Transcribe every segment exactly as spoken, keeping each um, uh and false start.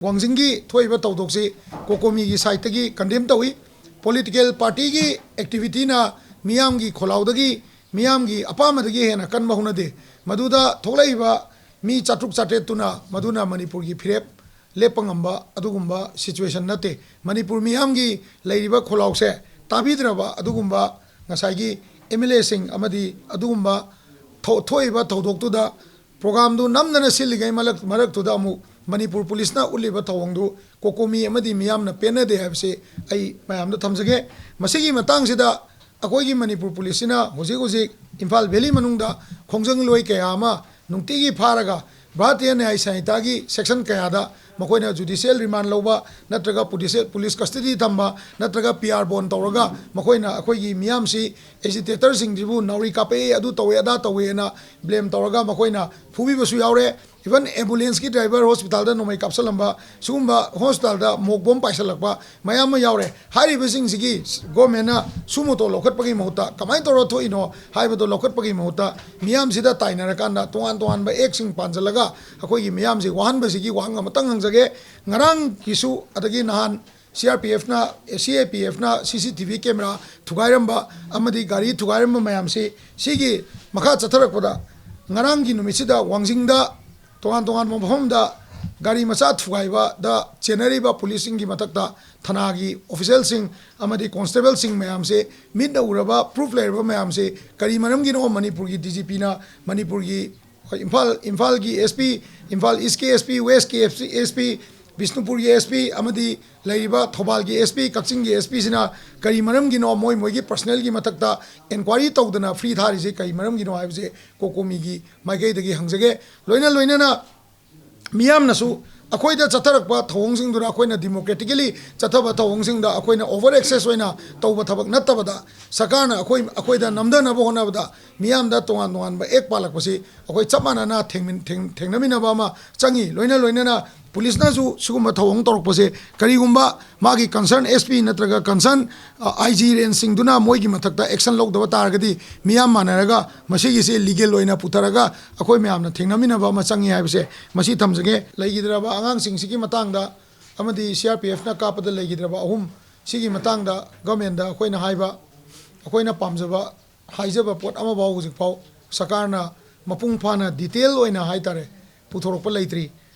ꯋꯥꯡꯖꯤꯡꯒꯤ ꯊꯣꯛꯏꯕ ꯊꯧꯗꯣꯛꯁꯤ ꯀꯣꯀꯣꯃꯤꯒꯤ ꯁꯥꯏꯠꯇꯒꯤ ꯀꯟꯗꯦꯝ ꯇꯧꯏ꯫ ꯄꯣꯂꯤꯇꯤꯀꯦꯜ ꯄꯥꯔꯇꯤꯒꯤ ꯑꯦꯛꯇꯤꯚꯤꯇꯤꯅ ꯃꯤꯌꯥꯝꯒꯤ ꯈꯣꯜꯂꯥꯎꯗꯒꯤ, ꯃꯤꯌꯥꯝꯒꯤ ꯑꯄꯥꯝꯕꯗꯒꯤ ꯍꯦꯟꯅ ꯀꯟꯕ ꯍꯧꯅꯗꯦ꯫ ꯃꯗꯨꯗ ꯊꯣꯛꯂꯛꯏꯕ ꯃꯤ ꯆꯥꯇ꯭ꯔꯨꯛ ꯆꯥꯇ꯭ꯔꯦꯠꯇꯨꯅ ꯃꯗꯨꯅ ꯃꯅꯤꯄꯨꯔꯒꯤ ꯐꯤꯔꯦꯞ ꯂꯦꯞꯄ ꯉꯝꯕ ꯑꯗꯨꯒꯨꯝꯕ ꯁꯤꯆꯨꯋꯦꯁꯟ ꯅꯠꯇꯦ꯫ ꯃꯅꯤꯄꯨꯔ ꯃꯤꯌꯥꯝꯒꯤ ꯂꯩꯔꯤꯕ ꯈꯣꯜꯂꯥꯎꯁꯦ ꯇꯥꯕꯤꯗ꯭ꯔꯕ ꯑꯗꯨꯒꯨꯝꯕ ꯉꯁꯥꯏꯒꯤ ꯑꯦꯝ ꯑꯦꯜ ꯑꯦꯁꯤꯡ ꯑꯃꯗꯤ ꯑꯗꯨꯒꯨꯝꯕ ꯊꯣ-, ꯊꯣꯛꯏꯕ ꯊꯧꯗꯣꯛꯇꯨꯗ ꯄ꯭ꯔꯣꯒꯥꯝꯗꯨ ꯅꯝꯗꯅ ꯁꯤꯜꯂꯤꯉꯩ ꯃꯔꯛ-, ꯃꯔꯛꯇꯨꯗ ꯑꯃꯨꯛ ꯃꯅꯤꯄꯨꯔ ꯄꯨꯂꯤꯁꯅ ꯎꯠꯂꯤꯕ ꯊꯧꯑꯣꯡꯗꯨ ꯀꯣꯀꯣꯃꯤ ꯑꯃꯗꯤ ꯃꯤꯌꯥꯝꯅ ꯄꯦꯟꯅꯗꯦ ꯍꯥꯏꯕꯁꯤ ꯑꯩ ꯃꯌꯥꯝꯗ ꯊꯝꯖꯒꯦ꯫ ꯃꯁꯤꯒꯤ ꯃꯇꯥꯡꯁꯤꯗ ꯑꯩꯈꯣꯏꯒꯤ ꯃꯅꯤꯄꯨꯔ ꯄꯨꯂꯤꯁꯁꯤꯅ ꯍꯧꯖꯤꯛ ꯍꯧꯖꯤꯛ ꯏꯝꯐꯥꯜ ꯚꯦꯂꯤ ꯃꯅꯨꯡꯗ ꯈꯣꯡꯖꯪꯂꯣꯏ ꯀꯌꯥ ꯑꯃ ꯅꯨꯡꯇꯤꯒꯤ ꯐꯥꯔꯒ ꯚꯥꯔꯇꯤꯌ ꯅ꯭ꯌꯥꯌ ꯁꯪꯍꯤꯇꯥꯒꯤ ꯁꯦꯛꯁꯟ ꯀꯌꯥꯗ ꯃꯈꯣꯏꯅ ꯖꯨꯗꯤꯁꯤꯌꯦꯜ ꯔꯤꯃꯥꯟ ꯂꯧꯕ ꯅꯠꯇ꯭ꯔꯒ ꯄꯨꯂꯤꯁ, ꯄꯨꯂꯤꯁ ꯀꯁꯇꯗꯤ ꯊꯝꯕ ꯅꯠꯇ꯭ꯔꯒ ꯄꯤ ꯑꯥꯔ ꯕꯣꯟ ꯇꯧꯔꯒ ꯃꯈꯣꯏꯅ ꯑꯩꯈꯣꯏꯒꯤ ꯃꯤꯌꯥꯝꯁꯤ ꯑꯦꯖꯤꯇꯦꯇꯔꯁꯤꯡꯁꯤꯕꯨ ꯅꯥꯎꯔꯤ ꯀꯥꯞꯄꯛꯏ, ꯑꯗꯨ ꯇꯧꯋꯦ, ꯑꯗꯥ ꯇꯧꯋꯦꯅ ꯕ꯭ꯂꯦꯝ ꯇꯧꯔꯒ ꯃꯈꯣꯏꯅ ꯐꯨꯕꯤꯕꯁꯨ ꯌꯥꯎꯔꯦ꯫ ꯏꯚꯟ ꯑꯦꯝꯕꯨꯂꯦꯟꯁꯀꯤ ꯗ꯭ꯔꯥꯏꯚꯔ ꯍꯣꯁꯄꯤꯇꯥꯜꯗ ꯅꯣꯡꯃꯩ ꯀꯥꯞꯁꯤꯜꯂꯝꯕ, ꯁꯤꯒꯨꯝꯕ ꯍꯣꯁꯄꯤꯇꯥꯜꯗ ꯃꯣꯛ ꯕꯣꯝ ꯄꯥꯏꯁꯤꯜꯂꯛꯄ ꯃꯌꯥꯝ ꯑꯃ ꯌꯥꯎꯔꯦ꯫ ꯍꯥꯏꯔꯤꯕꯁꯤꯡꯁꯤꯒꯤ ꯒꯣꯔꯃꯦꯟꯅ ꯁꯨ ꯃꯣꯇꯣ ꯂꯧꯈꯠꯄꯒꯤ ꯃꯍꯨꯠꯇ, ꯀꯃꯥꯏꯅ ꯇꯧꯔ ꯊꯣꯛꯏꯅꯣ ꯍꯥꯏꯕꯗꯣ ꯂꯧꯈꯠꯄꯒꯤ ꯃꯍꯨꯠꯇ, ꯃꯤꯌꯥꯝꯁꯤꯗ ꯇꯥꯏꯅꯔꯀꯥꯟꯗ ꯇꯣꯉꯥꯟ ꯇꯣꯉꯥꯟꯕ ꯑꯦꯛꯁꯤꯡ ꯄꯥꯟꯁꯤꯜꯂꯒ ꯑꯩꯈꯣꯏꯒꯤ ꯃꯤꯌꯥꯝꯁꯤ ꯋꯥꯍꯟꯕꯁꯤꯒꯤ ꯋꯥꯍꯪ ꯑꯃꯇꯪ ꯍꯪꯖꯒꯦ꯫ ꯉꯔꯥꯡꯒꯤꯁꯨ, ꯑꯗꯒꯤ ꯅꯍꯥꯟ ꯁꯤ ꯑꯥꯔ ꯄꯤ ꯑꯦꯐꯅ, ꯁꯤ ꯑꯦ ꯄꯤ ꯑꯦꯐꯅ ꯁꯤ ꯁꯤ ꯇꯤ ꯚꯤ ꯀꯦꯃꯦꯔꯥ ꯊꯨꯒꯥꯏꯔꯝꯕ ꯑꯃꯗꯤ ꯒꯥꯔꯤ ꯊꯨꯒꯥꯏꯔꯝꯕ ꯃꯌꯥꯝꯁꯤ, ꯁꯤꯒꯤ ꯃꯈꯥ ꯆꯠꯊꯔꯛꯄꯗ ꯉꯔꯥꯡꯒꯤ ꯅꯨꯃꯤꯠꯁꯤꯗ ꯋꯥꯡꯖꯤꯡꯗ ꯇꯣꯉꯥꯟ ꯇꯣꯉꯥꯟꯕ ꯃꯐꯝꯗ ꯒꯥꯔꯤ ꯃꯆꯥ ꯊꯨꯒꯥꯏꯕꯗ ꯆꯦꯟꯅꯔꯤꯕ ꯄꯨꯂꯤꯁꯁꯤꯡꯒꯤ ꯃꯊꯛꯇ ꯊꯅꯥꯒꯤ ꯑꯣꯐꯤꯁꯦꯜꯁꯤꯡ ꯑꯃꯗꯤ ꯀꯣꯟꯁꯇꯦꯕꯜꯁꯤꯡ ꯃꯌꯥꯝꯁꯦ, ꯃꯤꯠꯅ ꯎꯔꯕ, ꯄ꯭ꯔꯨꯐ ꯂꯩꯔꯕ ꯃꯌꯥꯝꯁꯦ, ꯀꯔꯤ ꯃꯔꯝꯒꯤꯅꯣ ꯃꯅꯤꯄꯨꯔꯒꯤ ꯗꯤ ꯖꯤ ꯄꯤꯅ ꯃꯅꯤꯄꯨꯔꯒꯤ, ꯍꯣꯏ, ꯏꯝꯐꯥꯜ, ꯏꯝꯐꯥꯜꯒꯤ ꯑꯦꯁ ꯄꯤ, ꯏꯝꯐꯥꯜ ꯏꯁꯀꯤ ꯑꯦꯁ ꯄꯤ, ꯋꯦꯁꯀꯤ ꯑꯦꯁ ꯄꯤ, ꯕꯤꯁꯅꯨꯄꯨꯔꯒꯤ ꯑꯦꯁ ꯄꯤ ꯑꯃꯗꯤ ꯂꯩꯔꯤꯕ ꯊꯧꯕꯥꯜꯒꯤ ꯑꯦꯁ ꯄꯤ, ꯀꯛꯆꯤꯡꯒꯤ ꯑꯦꯁ ꯄꯤꯁꯤꯅ ꯀꯔꯤ ꯃꯔꯝꯒꯤꯅꯣ ꯃꯣꯏ ꯃꯣꯏꯒꯤ ꯄꯔꯁꯅꯦꯜꯒꯤ ꯃꯊꯛꯇ ꯏꯟꯀ꯭ꯋꯥꯏꯔꯤ ꯇꯧꯗꯅ ꯐ꯭ꯔꯤ ꯊꯥꯔꯤꯁꯦ ꯀꯔꯤ ꯃꯔꯝꯒꯤꯅꯣ ꯍꯥꯏꯕꯁꯦ ꯀꯣꯀꯣꯃꯤꯒꯤ ꯃꯥꯏꯀꯩꯗꯒꯤ ꯍꯪꯖꯒꯦ꯫ ꯂꯣꯏꯅ ꯂꯣꯏꯅꯅ ꯃꯤꯌꯥꯝꯅꯁꯨ ꯑꯩꯈꯣꯏꯗ ꯆꯠꯊꯔꯛꯄ ꯊꯧꯑꯣꯡꯁꯤꯡꯗꯨꯗ ꯑꯩꯈꯣꯏꯅ ꯗꯤꯃꯣꯀ꯭ꯔꯦꯇꯤꯀꯦꯂꯤ ꯆꯠꯊꯕ ꯊꯧꯑꯣꯡꯁꯤꯡꯗ ꯑꯩꯈꯣꯏꯅ ꯑꯣꯚꯔ ꯑꯦꯛꯁꯦꯁ ꯑꯣꯏꯅ ꯇꯧꯕ ꯊꯕꯛ ꯅꯠꯇꯕꯗ, ꯁꯔꯀꯥꯔꯅ ꯑꯩꯈꯣꯏ, ꯑꯩꯈꯣꯏꯗ ꯅꯝꯊꯅꯕ ꯍꯣꯠꯅꯕꯗ ꯃꯤꯌꯥꯝꯗ ꯇꯣꯉꯥꯟ ꯇꯣꯉꯥꯟꯕ ꯑꯦꯛ ꯄꯥꯜꯂꯛꯄꯁꯤ ꯑꯩꯈꯣꯏ ꯆꯞ ꯃꯥꯟꯅꯅ ꯊꯦꯡꯃꯤꯟ-, ꯊꯦꯡ-, ꯊꯦꯡꯅꯃꯤꯟꯅꯕ ꯑꯃ ꯆꯪꯉꯤ꯫ ꯂꯣꯏꯅ ꯂꯣꯏꯅꯅ ꯄꯨꯂꯤꯁꯅꯁꯨ ꯁꯤꯒꯨꯝꯕ ꯊꯧꯑꯣꯡ ꯇꯧꯔꯛꯄꯁꯦ, ꯀꯔꯤꯒꯨꯝꯕ ꯃꯥꯒꯤ concern S P ꯅꯠꯇ꯭ꯔꯒ concern, ꯑ, I G rangeꯁꯤꯡꯗꯨꯅ ꯃꯣꯏꯒꯤ ꯃꯊꯛꯇ action ꯂꯧꯗꯕ ꯇꯥꯔꯒꯗꯤ, ꯃꯤꯌꯥꯝ ꯃꯥꯟꯅꯔꯒ ꯃꯁꯤꯒꯤꯁꯦ legal ꯑꯣꯏꯅ ꯄꯨꯊꯔꯒ ꯑꯩꯈꯣꯏ ꯃꯌꯥꯝꯅ ꯊꯦꯡꯅꯃꯤꯟꯅꯕ ꯑꯃ ꯆꯪꯉꯤ ꯍꯥꯏꯕꯁꯦ ꯃꯁꯤ ꯊꯝꯖꯒꯦ꯫ ꯂꯩꯈꯤꯗ꯭ꯔꯕ ꯑꯉꯥꯡꯁꯤꯡꯁꯤꯒꯤ ꯃꯇꯥꯡꯗ ꯑꯃꯗꯤ C R P Fꯅ ꯀꯥꯞꯄꯗ ꯂꯩꯈꯤꯗ꯭ꯔꯕ ꯑꯍꯨꯝ ꯁꯤꯒꯤ ꯃꯇꯥꯡꯗ governmentꯗ ꯑꯩꯈꯣꯏꯅ ꯍꯥꯏꯕ, ꯑꯩꯈꯣꯏꯅ ꯄꯥꯝꯖꯕ, ꯍꯥꯏꯖꯕ ꯄꯣꯠ ꯑꯃꯐꯥꯎ ꯍꯧꯖꯤꯛꯐꯥꯎ ꯁꯔꯀꯥꯔꯅ ꯃꯄꯨꯡ ꯐꯥꯅ detail ꯑꯣꯏꯅ ꯍꯥꯏꯇꯥꯔꯦ ꯄꯨꯊꯣꯔꯛꯄ ꯂꯩꯇ꯭ꯔꯤ꯫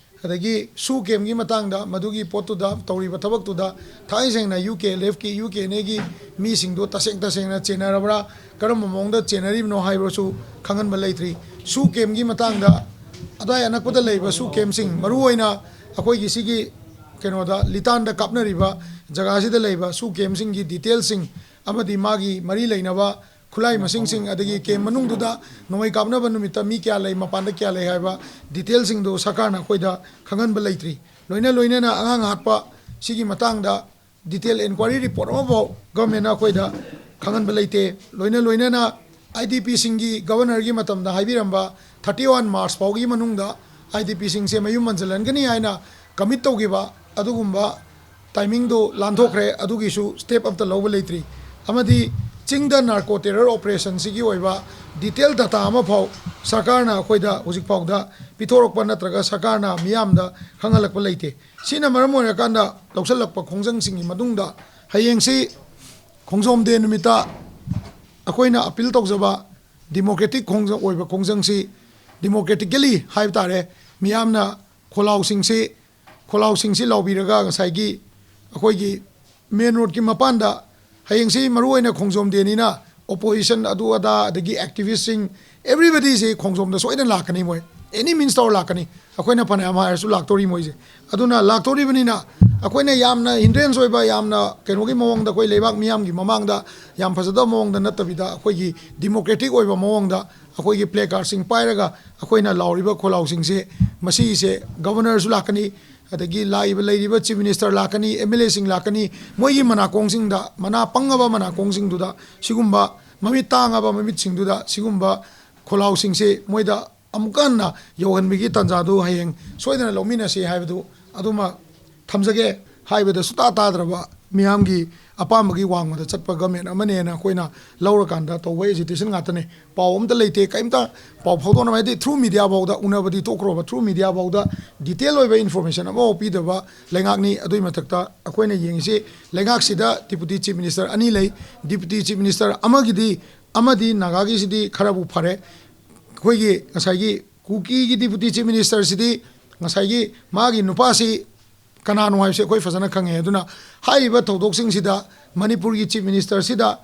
ꯑꯗꯒꯤ SoO campꯀꯤ ꯃꯇꯥꯡꯗ, ꯃꯗꯨꯒꯤ ꯄꯣꯠꯇꯨꯗ ꯇꯧꯔꯤꯕ ꯊꯕꯛꯇꯨꯗ ꯊꯥꯡꯃꯩ ꯁꯦꯡꯅ UKLFꯀꯤ, UKNAꯒꯤ ꯃꯤꯁꯤꯡꯗꯣ ꯇꯁꯦꯡ ꯇꯁꯦꯡꯅ ꯆꯦꯟꯅꯔꯕ꯭ꯔꯥ, ꯀꯔꯝꯕ ꯃꯑꯣꯡꯗ ꯆꯦꯟꯅꯔꯤꯕꯅꯣ ꯍꯥꯏꯕꯁꯨ ꯈꯪꯍꯟꯕ ꯂꯩꯇ꯭ꯔꯤ꯫ SoO campꯀꯤ ꯃꯇꯥꯡꯗ ꯑꯗꯥꯏ ꯑꯅꯛꯄꯗ ꯂꯩꯕ SoO campꯁꯤꯡ, ꯃꯔꯨꯑꯣꯏꯅ ꯑꯩꯈꯣꯏꯒꯤ ꯁꯤꯒꯤ ꯀꯩꯅꯣꯗ, ꯂꯤꯇꯥꯟꯗ ꯀꯥꯞꯅꯔꯤꯕ ꯖꯒꯥꯁꯤꯗ ꯂꯩꯕ SoO campꯁꯤꯡꯒꯤ detailꯁꯤꯡ ꯑꯃꯗꯤ ꯃꯥꯒꯤ ꯃꯔꯤ ꯂꯩꯅꯕ ꯈꯨꯠꯂꯥꯏ ꯃꯁꯤꯡꯁꯤꯡ, ꯑꯗꯒꯤ camp ꯃꯅꯨꯡꯗꯨꯗ ꯅꯣꯡꯃꯩ ꯀꯥꯞꯅꯕ ꯅꯨꯃꯤꯠꯇ ꯃꯤ ꯀꯌꯥ ꯂꯩ, ꯃꯄꯥꯟꯗ ꯀꯌꯥ ꯂꯩ ꯍꯥꯏꯕ detailꯁꯤꯡꯗꯨ ꯁꯔꯀꯥꯔꯅ ꯑꯩꯈꯣꯏꯗ ꯈꯪꯍꯟꯕ ꯂꯩꯇ꯭ꯔꯤ꯫ ꯂꯣꯏꯅ ꯂꯣꯏꯅꯅ ꯑꯉꯥꯡ ꯍꯥꯠꯄ ꯁꯤꯒꯤ ꯃꯇꯥꯡꯗ detail enquiry report ꯑꯃꯐꯥꯎ governmentꯅ ꯑꯩꯈꯣꯏꯗ ꯈꯪꯍꯟꯕ ꯂꯩꯇꯦ꯫ ꯂꯣꯏꯅ ꯂꯣꯏꯅꯅ IDPꯁꯤꯡꯒꯤ governorꯒꯤ ꯃꯇꯝꯗ ꯍꯥꯏꯕꯤꯔꯝꯕ thirty one March ꯐꯥꯎꯒꯤ ꯃꯅꯨꯡꯗ IDPꯁꯤꯡꯁꯦ ꯃꯌꯨꯝ ꯍꯟꯖꯤꯜꯍꯟꯒꯅꯤ ꯍꯥꯏꯅ commit ꯇꯧꯈꯤꯕ ꯑꯗꯨꯒꯨꯝꯕ timingꯗꯨ ꯂꯥꯟꯊꯣꯛꯈ꯭ꯔꯦ, ꯑꯗꯨꯒꯤꯁꯨ step ꯑꯝꯇ ꯂꯧꯕ ꯂꯩꯇ꯭ꯔꯤ꯫ ꯑꯃꯗꯤ ꯆꯤꯡꯗ narco terror operationꯁꯤꯒꯤ ꯑꯣꯏꯕ detail data ꯑꯃꯐꯥꯎ ꯁꯔꯀꯥꯔꯅ ꯑꯩꯈꯣꯏꯗ ꯍꯧꯖꯤꯛ ꯐꯥꯎꯗ ꯄꯤꯊꯣꯔꯛꯄ ꯅꯠꯇ꯭ꯔꯒ ꯁꯔꯀꯥꯔꯅ ꯃꯤꯌꯥꯝꯗ ꯈꯪꯍꯜꯂꯛꯄ ꯂꯩꯇꯦ꯫ ꯁꯤꯅ ꯃꯔꯝ ꯑꯣꯏꯔꯀꯥꯟꯗ ꯂꯧꯁꯤꯜꯂꯛꯄ ꯈꯣꯡꯖꯪꯁꯤꯡꯒꯤ ꯃꯅꯨꯡꯗ ꯍꯌꯦꯡꯁꯤ ꯈꯣꯡꯖꯣꯝ day ꯅꯨꯃꯤꯠꯇ ꯑꯩꯈꯣꯏꯅ appeal ꯇꯧꯖꯕ democratic ꯈꯣꯡꯖꯪ ꯑꯣꯏꯕ ꯈꯣꯡꯖꯪꯁꯤ democratically ꯍꯥꯏꯕ ꯇꯥꯔꯦ, ꯃꯤꯌꯥꯝꯅ ꯈꯣꯜꯂꯥꯎꯁꯤꯡꯁꯤ, ꯈꯣꯜꯂꯥꯎꯁꯤꯡꯁꯤ ꯂꯥꯎꯕꯤꯔꯒ ꯉꯁꯥꯏꯒꯤ ꯑꯩꯈꯣꯏꯒꯤ main roadꯀꯤ ꯃꯄꯥꯟꯗ ꯍꯌꯦꯡꯁꯤ ꯃꯔꯨꯑꯣꯏꯅ ꯈꯣꯡꯖꯣꯝ dayꯅꯤꯅ opposition ꯑꯗꯨ ꯑꯗꯥ ꯑꯗꯒꯤ activistꯁꯤꯡ everybodyꯁꯤ ꯈꯣꯡꯖꯣꯝꯗ ꯁꯣꯏꯗꯅ ꯂꯥꯛꯀꯅꯤ, ꯃꯣꯏ any means ꯇꯧꯔ ꯂꯥꯛꯀꯅꯤ꯫ ꯑꯩꯈꯣꯏꯅ ꯐꯅꯌꯥꯝ ꯍꯥꯏꯔꯁꯨ ꯂꯥꯛꯇꯧꯔꯤ ꯃꯣꯏꯁꯦ꯫ ꯑꯗꯨꯅ ꯂꯥꯛꯇꯧꯔꯤꯕꯅꯤꯅ ꯑꯩꯈꯣꯏꯅ ꯌꯥꯝꯅ hindrance ꯑꯣꯏꯕ, ꯌꯥꯝꯅ ꯀꯩꯅꯣꯒꯤ ꯃꯑꯣꯡꯗ, ꯑꯩꯈꯣꯏ ꯂꯩꯕꯥꯛ ꯃꯤꯌꯥꯝꯒꯤ ꯃꯃꯥꯡꯗ ꯌꯥꯝ ꯐꯖꯗꯕ ꯃꯑꯣꯡꯗ ꯅꯠꯇꯕꯤꯗ, ꯑꯩꯈꯣꯏꯒꯤ democratic ꯑꯣꯏꯕ ꯃꯑꯣꯡꯗ ꯑꯩꯈꯣꯏꯒꯤ placardꯁꯤꯡ ꯄꯥꯏꯔꯒ ꯑꯩꯈꯣꯏꯅ ꯂꯥꯎꯔꯤꯕ ꯈꯣꯜꯂꯥꯎꯁꯤꯡꯁꯦ, ꯃꯁꯤꯁꯦ governorꯁꯨ ꯂꯥꯛꯀꯅꯤ, ꯑꯗꯒꯤ ꯂꯥꯛꯏꯕ, ꯂꯩꯔꯤꯕ chief minister ꯂꯥꯛꯀꯅꯤ, MLAꯁꯤꯡ ꯂꯥꯛꯀꯅꯤ, ꯃꯣꯏꯒꯤ ꯃꯅꯥꯀꯣꯡꯁꯤꯡꯗ, ꯃꯅꯥ ꯄꯪꯉꯕ ꯃꯅꯥꯀꯣꯡꯁꯤꯡꯗꯨꯗ ꯁꯤꯒꯨꯝꯕ ꯃꯃꯤꯠ ꯇꯥꯡꯉꯕ ꯃꯃꯤꯠꯁꯤꯡꯗꯨꯗ ꯁꯤꯒꯨꯝꯕ ꯈꯣꯜꯂꯥꯎꯁꯤꯡꯁꯦ ꯃꯣꯏꯗ ꯑꯃꯨꯛꯀ ꯍꯟꯅ ꯌꯧꯍꯟꯕꯒꯤ ꯇꯥꯟꯖꯥꯗꯨ ꯍꯌꯦꯡ ꯁꯣꯏꯗꯅ ꯂꯧꯃꯤꯟꯅꯁꯤ ꯍꯥꯏꯕꯗꯨ ꯑꯗꯨꯃ ꯊꯝꯖꯒꯦ꯫ ꯍꯥꯏꯕꯗ ꯁꯨꯇꯥ ꯇꯥꯗ꯭ꯔꯕ, ꯃꯤꯌꯥꯝꯒꯤ ꯑꯄꯥꯝꯕꯒꯤ ꯋꯥꯡꯃꯗ ꯆꯠꯄ ꯒꯃꯦꯟ ꯑꯃꯅꯦꯅ ꯑꯩꯈꯣꯏꯅ ꯂꯧꯔꯀꯥꯟꯗ ꯇꯧꯕ ꯑꯦꯖꯤꯇꯦꯁꯟ ꯉꯥꯛꯇꯅꯦ꯫ ꯄꯥꯎ ꯑꯝꯇ ꯂꯩꯇꯦ, ꯀꯩꯝꯇ ꯄꯥꯎ ꯐꯥꯎꯗꯣꯛꯅꯕ, ꯍꯥꯏꯗꯤ ꯊ꯭ꯔꯨ ꯃꯤꯗꯤꯌꯥ ꯐꯥꯎꯗ, ꯎꯅꯕꯗꯤ ꯇꯣꯛꯈ꯭ꯔꯣꯕ, ꯊ꯭ꯔꯨ ꯃꯤꯗꯤꯌꯥ ꯐꯥꯎꯗ ꯗꯤꯇꯦꯜ ꯑꯣꯏꯕ ꯏꯟꯐꯣꯔꯃꯦꯁꯟ ꯑꯃꯐꯥꯎ ꯄꯤꯗꯕ ꯂꯩꯉꯥꯛꯅꯤ꯫ ꯑꯗꯨꯒꯤ ꯃꯊꯛꯇ ꯑꯩꯈꯣꯏꯅ ꯌꯦꯡꯉꯤꯁꯤ, ꯂꯩꯉꯥꯛꯁꯤꯗ ꯗꯤꯄꯨꯇꯤ ꯆꯤꯐ ꯃꯤꯅꯤꯁꯇꯔ ꯑꯅꯤ ꯂꯩ꯫ ꯗꯤꯄꯨꯇꯤ ꯆꯤꯐ ꯃꯤꯅꯤꯁꯇꯔ ꯑꯃꯒꯤꯗꯤ, ꯑꯃꯗꯤ ꯅꯥꯒꯥꯒꯤꯁꯤꯗꯤ ꯈꯔꯕꯨ ꯐꯔꯦ, ꯑꯩꯈꯣꯏꯒꯤ ꯉꯁꯥꯏꯒꯤ ꯀꯨꯀꯤꯒꯤ ꯗꯤꯄꯨꯇꯤ ꯆꯤꯐ ꯃꯤꯅꯤꯁꯇꯔꯁꯤꯗꯤ ꯉꯁꯥꯏꯒꯤ ꯃꯥꯒꯤ ꯅꯨꯄꯥꯁꯤ ꯀꯅꯥꯅꯣ ꯍꯥꯏꯕꯁꯤ ꯑꯩꯈꯣꯏ ꯐꯖꯅ ꯈꯪꯉꯦ꯫ ꯑꯗꯨꯅ ꯍꯥꯏꯔꯤꯕ ꯊꯧꯗꯣꯛꯁꯤꯡꯁꯤꯗ ꯃꯅꯤꯄꯨꯔꯒꯤ ꯆꯤꯐ ꯃꯤꯅꯤꯁꯇꯔꯁꯤꯗ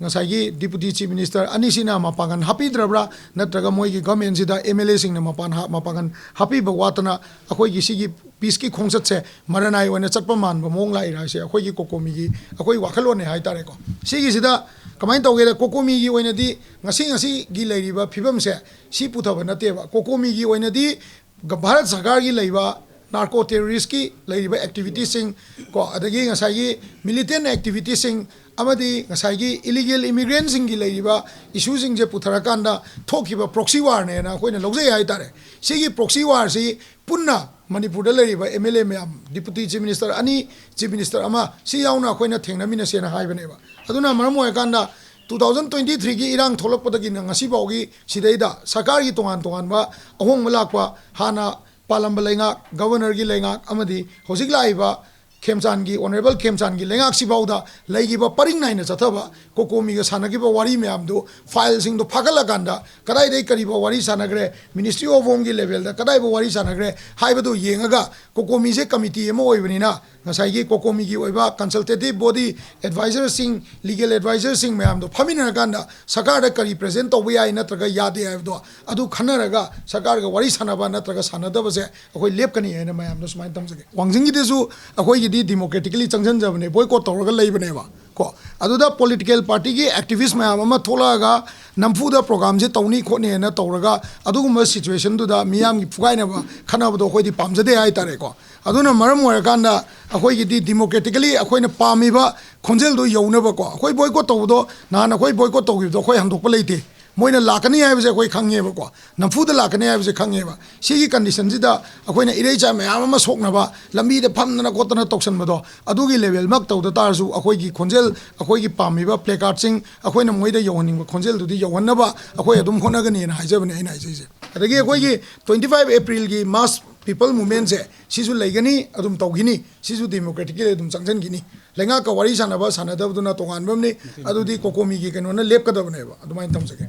ꯉꯁꯥꯏꯒꯤ ꯗꯤꯄꯨꯇꯤ ꯆꯤꯐ ꯃꯤꯅꯤꯁꯇꯔ ꯑꯅꯤꯁꯤꯅ ꯃꯄꯥꯡꯒꯜ ꯍꯥꯞꯄꯤꯗ꯭ꯔꯕ꯭ꯔꯥ, ꯅꯠꯇ꯭ꯔꯒ ꯃꯣꯏꯒꯤ ꯒꯃꯦꯟꯁꯤꯗ ꯑꯦꯝ ꯑꯦꯜ ꯑꯦꯁꯤꯡꯅ ꯃꯄꯥꯟ ꯍꯥ-, ꯃꯄꯥꯡꯒꯜ ꯍꯥꯞꯄꯤꯕ ꯋꯥꯠꯇꯅ ꯑꯩꯈꯣꯏꯒꯤ ꯁꯤꯒꯤ ꯄꯤꯁꯀꯤ ꯈꯣꯡꯆꯠꯁꯦ ꯃꯔꯅꯥꯏ ꯑꯣꯏꯅ ꯆꯠꯄ ꯃꯥꯟꯕ ꯃꯑꯣꯡ ꯂꯥꯛꯏꯔꯥ ꯍꯥꯏꯁꯦ ꯑꯩꯈꯣꯏꯒꯤ ꯀꯣꯀꯣꯃꯤꯒꯤ ꯑꯩꯈꯣꯏ ꯋꯥꯈꯜꯂꯣꯟꯅꯦ ꯍꯥꯏꯇꯥꯔꯦꯀꯣ꯫ ꯁꯤꯒꯤꯁꯤꯗ ꯀꯃꯥꯏꯅ ꯇꯧꯒꯦꯗ, ꯀꯣꯀꯣꯃꯤꯒꯤ ꯑꯣꯏꯅꯗꯤ ꯉꯁꯤ ꯉꯁꯤꯒꯤ ꯂꯩꯔꯤꯕ ꯐꯤꯕꯝꯁꯦ ꯁꯤ ꯄꯨꯊꯕ ꯅꯠꯇꯦꯕ꯫ ꯀꯣꯀꯣꯃꯤꯒꯤ ꯑꯣꯏꯅꯗꯤ ꯚꯥꯔꯠ ꯁꯔꯀꯥꯔꯒꯤ ꯂꯩꯕ ꯅꯥꯔꯀꯣ ꯇꯦꯔꯣꯔꯤꯁꯀꯤ ꯂꯩꯔꯤꯕ ꯑꯦꯛꯇꯤꯚꯤꯇꯤꯁꯁꯤꯡ ꯀꯣ, ꯑꯗꯒꯤ ꯉꯁꯥꯏꯒꯤ ꯃꯤꯂꯤꯇꯦꯟ ꯑꯦꯛꯇꯤꯚꯤꯇꯤꯁꯁꯤꯡ ꯑꯃꯗꯤ ꯉꯁꯥꯏꯒꯤ ꯏꯂꯤꯒꯦꯜ ꯏꯃꯤꯒ꯭ꯔꯦꯟꯁꯤꯡꯒꯤ ꯂꯩꯔꯤꯕ ꯏꯁꯨꯁꯤꯡꯁꯦ ꯄꯨꯊꯔꯀꯥꯟꯗ ꯊꯣꯛꯈꯤꯕ ꯄ꯭ꯔꯣꯛꯁꯤ ꯋꯥꯔꯅꯦꯅ ꯑꯩꯈꯣꯏꯅ ꯂꯧꯖꯩ ꯍꯥꯏꯇꯥꯔꯦ꯫ ꯁꯤꯒꯤ ꯄ꯭ꯔꯣꯛꯁꯤ ꯋꯥꯔꯁꯤ ꯄꯨꯟꯅ ꯃꯅꯤꯄꯨꯔꯗ ꯂꯩꯔꯤꯕ ꯑꯦꯝ ꯑꯦꯜ ꯑꯦ ꯃꯌꯥꯝ, ꯗꯤꯄꯨꯇꯤ ꯆꯤꯐ ꯃꯤꯅꯤꯁꯇꯔ ꯑꯅꯤ, ꯆꯤꯐ ꯃꯤꯅꯤꯁꯇꯔ ꯑꯃ, ꯁꯤ ꯌꯥꯎꯅ ꯑꯩꯈꯣꯏꯅ ꯊꯦꯡꯅꯃꯤꯟꯅꯁꯦꯅ ꯍꯥꯏꯕꯅꯦꯕ꯫ ꯑꯗꯨꯅ ꯃꯔꯝ ꯑꯣꯏꯔꯀꯥꯟꯗ ꯇꯨ ꯊꯥꯎꯖꯟ ꯇ꯭ꯋꯦꯟꯇꯤ ꯊ꯭ꯔꯤꯒꯤ ꯏꯔꯥꯡ ꯊꯣꯛꯂꯛꯄꯗꯒꯤꯅ ꯉꯁꯤ ꯐꯥꯎꯒꯤ ꯁꯤꯗꯩꯗ ꯁꯔꯀꯥꯔꯒꯤ ꯇꯣꯉꯥꯟ ꯇꯣꯉꯥꯟꯕ ꯑꯍꯣꯡꯕ ꯂꯥꯛꯄ, ꯍꯥꯟꯅ ꯄꯥꯜꯂꯝꯕ ꯂꯩꯉꯥꯛ, ꯒꯕꯔꯅꯔꯒꯤ ꯂꯩꯉꯥꯛ ꯑꯃꯗꯤ ꯍꯧꯖꯤꯛ ꯂꯥꯛꯏꯕ ꯈꯦꯝꯆꯥꯟꯒꯤ, ꯑꯣꯅꯔꯦꯕꯜ ꯈꯦꯝꯆꯥꯟꯒꯤ ꯂꯩꯉꯥꯛꯁꯤꯐꯥꯎꯗ ꯂꯩꯈꯤꯕ ꯄꯔꯤꯡ ꯅꯥꯏꯅ ꯆꯠꯊꯕ ꯀꯣꯀꯣꯃꯤꯒ ꯁꯥꯟꯅꯈꯤꯕ ꯋꯥꯔꯤ ꯃꯌꯥꯝꯗꯨ, ꯐꯥꯏꯜꯁꯤꯡꯗꯣ ꯐꯥꯒꯠꯂꯀꯥꯟꯗ ꯀꯗꯥꯏꯗꯒꯤ ꯀꯔꯤꯐꯥꯎ ꯋꯥꯔꯤ ꯁꯥꯟꯅꯈ꯭ꯔꯦ, ꯃꯤꯅꯤꯁꯇ꯭ꯔꯤ ꯑꯣꯐ ꯍꯣꯝꯒꯤ ꯂꯦꯚꯦꯜꯗ ꯀꯗꯥꯏꯐꯥꯎ ꯋꯥꯔꯤ ꯁꯥꯟꯅꯈ꯭ꯔꯦ ꯍꯥꯏꯕꯗꯨ ꯌꯦꯡꯉꯒ, ꯀꯣꯀꯣꯃꯤꯁꯦ ꯀꯃꯤꯇꯤ ꯑꯃ ꯑꯣꯏꯕꯅꯤꯅ ꯉꯁꯥꯏꯒꯤ ꯀꯣꯀꯣꯃꯤꯒꯤ ꯑꯣꯏꯕ ꯀꯟꯁꯜꯇꯦꯇꯤꯞ ꯕꯣꯗꯤ, ꯑꯦꯗꯚꯥꯏꯖꯔꯁꯤꯡ, ꯂꯤꯒꯦꯜ ꯑꯦꯗꯚꯥꯏꯖꯔꯁꯤꯡ ꯃꯌꯥꯝꯗꯣ ꯐꯝꯃꯤꯟꯅꯔꯀꯥꯟꯗ ꯁꯔꯀꯥꯔꯗ ꯀꯔꯤ ꯄ꯭ꯔꯦꯖꯦꯟ ꯇꯧꯕ ꯌꯥꯏ ꯅꯠꯇ꯭ꯔꯒ ꯌꯥꯗꯦ ꯍꯥꯏꯕꯗꯣ ꯑꯗꯨ ꯈꯟꯅꯔꯒ ꯁꯔꯀꯥꯔꯒ ꯋꯥꯔꯤ ꯁꯥꯟꯅꯕ ꯅꯠꯇ꯭ꯔꯒ ꯁꯥꯟꯅꯗꯕꯁꯦ ꯑꯩꯈꯣꯏ ꯂꯦꯞꯀꯅꯤ ꯍꯥꯏꯅ ꯃꯌꯥꯝꯗ ꯁꯨꯃꯥꯏꯅ ꯊꯝꯖꯒꯦ꯫ ꯋꯥꯡꯖꯤꯡꯒꯤꯗꯁꯨ ꯑꯩꯈꯣꯏꯒꯤꯗꯤ ꯗꯤꯃꯣꯀ꯭ꯔꯦꯇꯤꯀꯦꯂꯤ ꯆꯪꯁꯤꯟꯖꯕꯅꯦ, ꯕꯣꯏꯀꯣꯠ ꯇꯧꯔꯒ ꯂꯩꯕꯅꯦꯕ ꯀꯣ꯫ ꯑꯗꯨꯗ ꯄꯣꯂꯤꯇꯤꯀꯦꯜ ꯄꯥꯔꯇꯤꯒꯤ ꯑꯦꯛꯇꯤꯚꯤꯁ ꯃꯌꯥꯝ ꯑꯃ ꯊꯣꯛꯂꯛꯑꯒ ꯅꯝꯐꯨꯗ ꯄ꯭ꯔꯣꯒꯥꯝꯁꯦ ꯇꯧꯅꯤ ꯈꯣꯠꯅꯤ ꯍꯥꯏꯅ ꯇꯧꯔꯒ ꯑꯗꯨꯒꯨꯝꯕ ꯁꯤꯆꯨꯋꯦꯁꯟꯗꯨꯗ ꯃꯤꯌꯥꯝꯒꯤ ꯐꯨꯒꯥꯏꯅꯕ ꯈꯠꯅꯕꯗꯣ ꯑꯩꯈꯣꯏꯗꯤ ꯄꯥꯝꯖꯗꯦ ꯍꯥꯏꯇꯥꯔꯦꯀꯣ꯫ ꯑꯗꯨꯅ ꯃꯔꯝ ꯑꯣꯏꯔꯀꯥꯟꯗ ꯑꯩꯈꯣꯏꯒꯤꯗꯤ ꯗꯤꯃꯣꯀ꯭ꯔꯦꯇꯤꯀꯦꯂꯤ ꯑꯩꯈꯣꯏꯅ ꯄꯥꯝꯃꯤꯕ ꯈꯣꯟꯖꯦꯜꯗꯣ ꯌꯧꯅꯕꯀꯣ꯫ ꯑꯩꯈꯣꯏ ꯕꯣꯏꯀꯣꯠ ꯇꯧꯕꯗꯣ, ꯅꯍꯥꯟ ꯑꯩꯈꯣꯏ ꯕꯣꯏꯀꯣꯠ ꯇꯧꯈꯤꯕꯗꯣ ꯑꯩꯈꯣꯏ ꯍꯟꯗꯣꯛꯄ ꯂꯩꯇꯦ꯫ ꯃꯣꯏꯅ ꯂꯥꯛꯀꯅꯤ ꯍꯥꯏꯕꯁꯦ ꯑꯩꯈꯣꯏ ꯈꯪꯉꯦꯕꯀꯣ, ꯅꯝꯐꯨꯗ ꯂꯥꯛꯀꯅꯤ ꯍꯥꯏꯕꯁꯦ ꯈꯪꯉꯦꯕ꯫ ꯁꯤꯒꯤ ꯀꯟꯗꯤꯁꯟꯁꯤꯗ ꯑꯩꯈꯣꯏꯅ ꯏꯔꯩꯆꯥ ꯃꯌꯥꯝ ꯑꯃ ꯁꯣꯛꯅꯕ, ꯂꯝꯕꯤꯗ ꯐꯝꯗꯅ ꯈꯣꯠꯇꯅ ꯇꯧꯁꯟꯕꯗꯣ, ꯑꯗꯨꯒꯤ ꯂꯦꯚꯦꯜꯃꯛ ꯇꯧꯗ ꯇꯥꯔꯁꯨ, ꯑꯩꯈꯣꯏꯒꯤ ꯈꯣꯟꯖꯦꯜ, ꯑꯩꯈꯣꯏꯒꯤ ꯄꯥꯝꯃꯤꯕ ꯄ꯭ꯂꯦꯀꯥꯔꯠꯁꯤꯡ, ꯑꯩꯈꯣꯏꯅ ꯃꯣꯏꯗ ꯌꯧꯍꯟꯅꯤꯡꯕ ꯈꯣꯟꯖꯦꯜꯗꯨꯗꯤ ꯌꯧꯍꯟꯅꯕ ꯑꯩꯈꯣꯏ ꯑꯗꯨꯝ ꯍꯣꯠꯅꯒꯅꯤꯅ ꯍꯥꯏꯖꯕꯅꯦ ꯑꯩꯅ ꯍꯥꯏꯖꯩꯁꯦ꯫ ꯑꯗꯒꯤ ꯑꯩꯈꯣꯏꯒꯤ twenty five Aprilꯒꯤ mass people movementꯁꯦ ꯁꯤꯁꯨ ꯂꯩꯒꯅꯤ, ꯑꯗꯨꯝ ꯇꯧꯈꯤꯅꯤ꯫ ꯁꯤꯁꯨ democratically ꯑꯗꯨꯝ ꯆꯪꯁꯤꯟꯈꯤꯅꯤ꯫ ꯂꯩꯉꯥꯛꯀ ꯋꯥꯔꯤ ꯁꯥꯟꯅꯕ ꯁꯥꯟꯅꯗꯕꯗꯨꯅ ꯇꯣꯉꯥꯟꯕ ꯑꯃꯅꯤ, ꯑꯗꯨꯗꯤ ꯀꯣꯀꯣꯃꯤꯒꯤ ꯀꯩꯅꯣꯅ ꯂꯦꯞꯀꯗꯕꯅꯦꯕ꯫ ꯑꯗꯨꯃꯥꯏꯅ ꯊꯝꯖꯒꯦ꯫